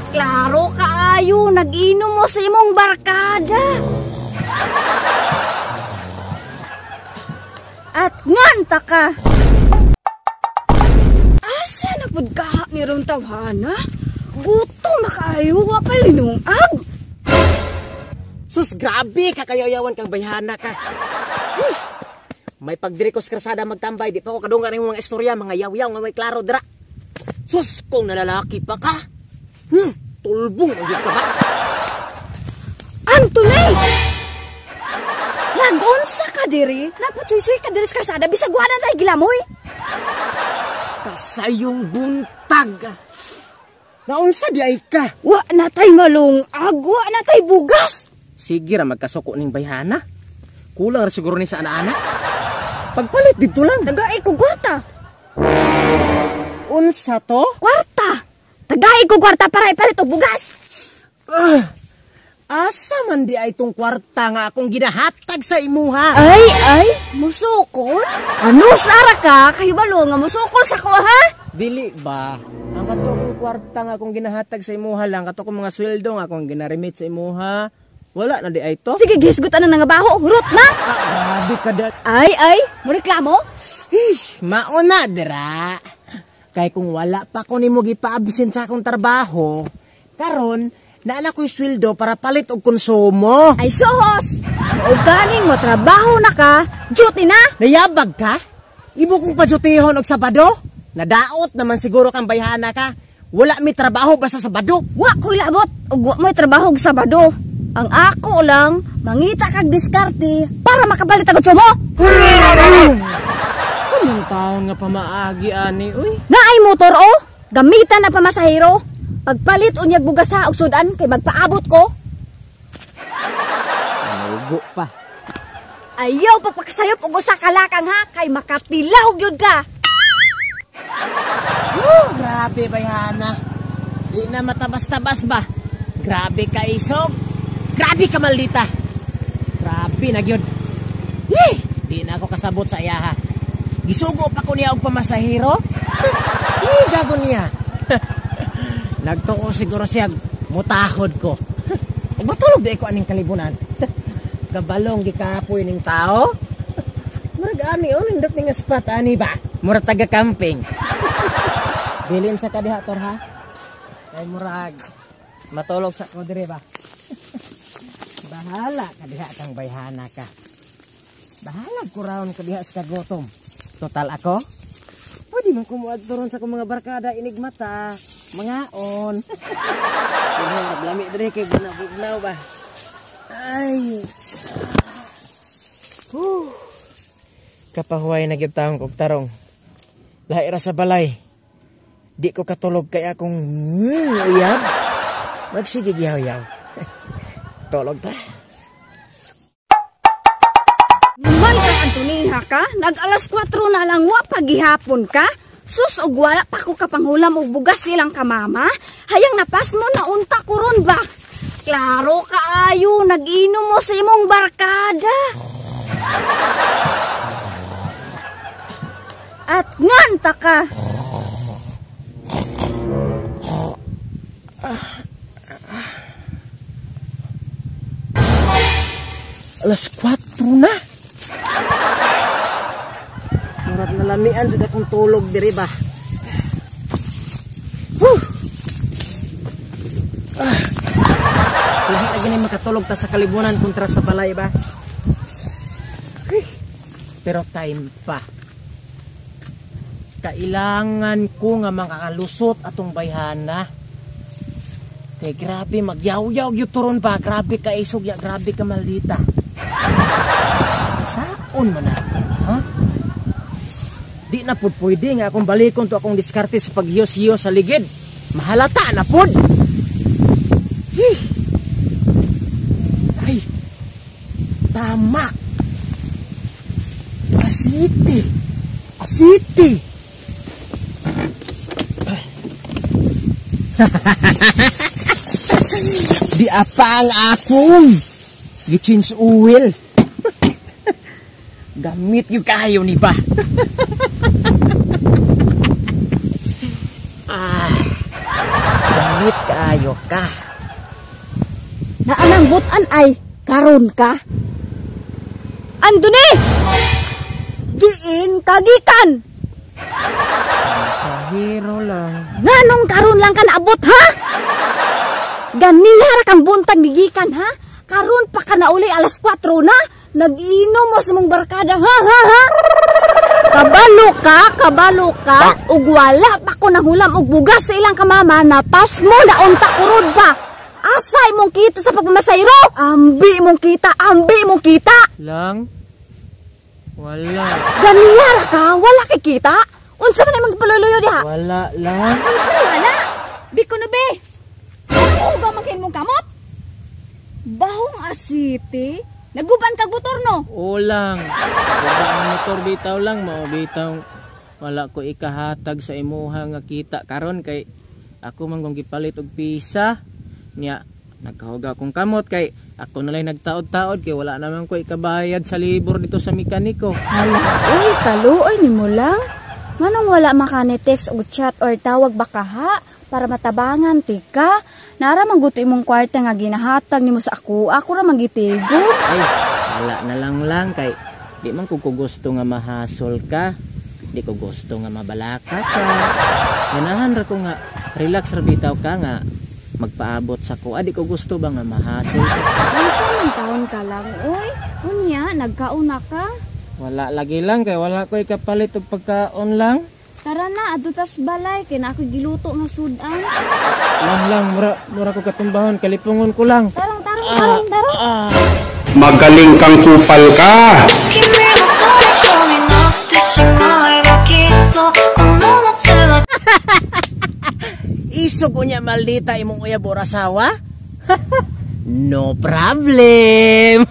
Klaro kaayo, nag-inom mo sa imong barkada. At nganta ka. Asa na pud ka ni ron tawhana? Gutom na kaayo, wa pa linungag. Sus, grabe ka kayayawan kang bayhana ka. May pagdiri ko sa krasada magtambay, di pa ko kadunggan ng mga istorya, mga yaw-yaw nga may klaro dira. Sus, kung nalalaki pa ka. Tulbong ang ka ba? Anthony! Nagunsa ka diri? Nagpatsuy-suy ka diri sa krasada, bisag wala na tayo gilamoy. Kasayong buntag. Naunsa di ay ka? Wa na tay malungag, wa na tay bugas. Sige ra magkasuko ning bayhana. Kulang ra siguro ni sa ana-ana. Pagpalit dito lang. Tagay ko kwarta. Unsa to? Kwarta. Tagay ko kwarta para ipalit og bugas. Asa man di ay tong kwarta nga akong ginahatag sa imuha? Ay, ay, musukol? Ano sara ka? Kahibalo nga musukol sa ko, ha? Dili ba? Ang kato akong kwarta nga akong ginahatag sa imuha lang, kato akong mga sweldo nga akong ginaremit sa imuha. Wala na di ay to. Sige, gisgutan na nga baho, hurot na. Grabe ka da. Ay, ay, mureklamo? Mauna dira. Kay kung wala pa ko nimo gipa-absent sa akong trabaho, karon naala ko'y sweldo para palit og konsumo. Ay, sohos! O ganing mo, trabaho na ka, duty na! Nayabag ka? Ibo kong padyutihon og Sabado? Nadaot naman siguro kang bayhana ka. Wala mi trabaho basta Sabado. Wa ko'y labot, ug wa mo'y trabaho og Sabado. Ang ako lang, mangita kag diskarte para makapalit og konsumo. Samang taon nga pamaagi, ani, uy. Naay motor, oh! Gamitan na pamasahero. Pagpalit unyag bugas ha og sudan kay magpaabot ko. Manugo pa. Ayaw pagpakasayop og usa ka lakang ha kay makatilaw gyud ka. Woo, grabe bayhana. Di na matabas-tabas ba? Grabe ka isog. Grabe ka maldita. Grabe na gyud. Hey, di na ako kasabot sa iyaha. Gisugo pa ko niya og pamasahero. Hey, gago niya. Nagtuo siguro siya mutahod ko. Ug matulog di ko aning kalibunan. Kabalong gikapoy ning tao. Murag ani oh, nindot ning spot ani ba? Murag taga camping. Bilin sa kadiha tor ha. Kay murag matulog sa ko dire ba. Bahala kadiha kang bayhana ka. Bahala ko raon kadiha sa kagutom. Total ako. Pwede man kumuad turon sa akong mga barkada inigmata. Mangaon. Lami diri kay bugnaw ba. Ay. Kapahuway na gyud taong kog tarong. Lahi ra sa balay. Di ko katulog kay akong uyab. Magsige giyaw-yaw. Tulog ta. Niman ka Anthony ha ka? Nag alas 4 na lang wa pagihapon ka? Sus og wala pa ko kapanghulam og bugas ilang kamama. Hayang napas mo na unta ko ron ba? Klaro kaayo, nag-inom mo sa imong barkada. At nganta ka. Alas 4 na. Murag nalamian jud akong tulog diri ba. Whew. Lahi lagi ni makatulog ta sa kalibunan kontra sa balay ba. Pero time pa. Kailangan ko nga makakalusot atong bayhana. Kay grabe magyaw-yaw gyud turon pa, grabe ka isog ya, grabe ka maldita. Saon man ako, ha? Di na pud pwede nga akong balikon to akong diskarte sa paghiyos-hiyos sa ligid. Mahalata na pud. Ay. Tama. Asiti. Asiti. Di apa ang akong gi-change oil. Gamit yung kayo ni ba? Init kaayo ka. Naanang butan ay karon ka. Anduni! Diin kagikan. Pasahero lang. Nganong karon lang ka naabot, ha? Ganiha ra kang buntag nigikan, ha? Karon pa ka nauli, alas 4 na. Nag-inom mo sa mong barkada, ha, ha, ha? Kabalo ka, kabalo ka, ug wala pa ko nahulam og bugas sa ilang kamama, napas mo na unta kurod ba? Asa imong kita sa pagmamasayro? Ambi imong kita, ambi imong kita. Lang? Wala. Ganiha ra ka, wala kay kita. Unsa man imong paluluyo diha? Wala lang. Unsa wala? Biko na be. Ano ba makin mong kamot? Bahong asiti. Naguban kag motor, no? Ulang. Wala ang motor bitaw lang, mao bitaw wala ko ikahatag sa imuha nga kita karon kay ako man kong gipalit og pisa. Nya nagkahuga akong kamot kay ako na lang nagtaod-taod kay wala naman ko ikabayad sa libor dito sa mekaniko. Hala, uy, kaluoy nimo lang. Nganong wala makani text o chat or tawag baka ha? Para matabangan tika. Nara man guto imong kwarta nga ginahatag nimo sa ako. Ako ra man gitigo. Ay, wala na lang lang kay di man ko gusto nga mahasol ka. Di ko gusto nga mabalaka ka. Ganahan ra ko nga relax ra bitaw ka nga magpaabot sa ko. Ah, di ko gusto ba nga mahasol ka. Unsa man taon ka lang, uy? Unya, nagkauna ka? Wala lagi lang kay wala ko ikapalit og pagkaon lang. Tara na, adto tas balay kay na ako giluto nga sudan. Lang lang mura mura ko katumbahon, kalipungon ko lang. Tarong, tarong, tarong, tarong. Magaling kang kupal ka. 君の虜になってしまえばきっとこの夏は Isog unya maldita imong uyab or asawa? No problem.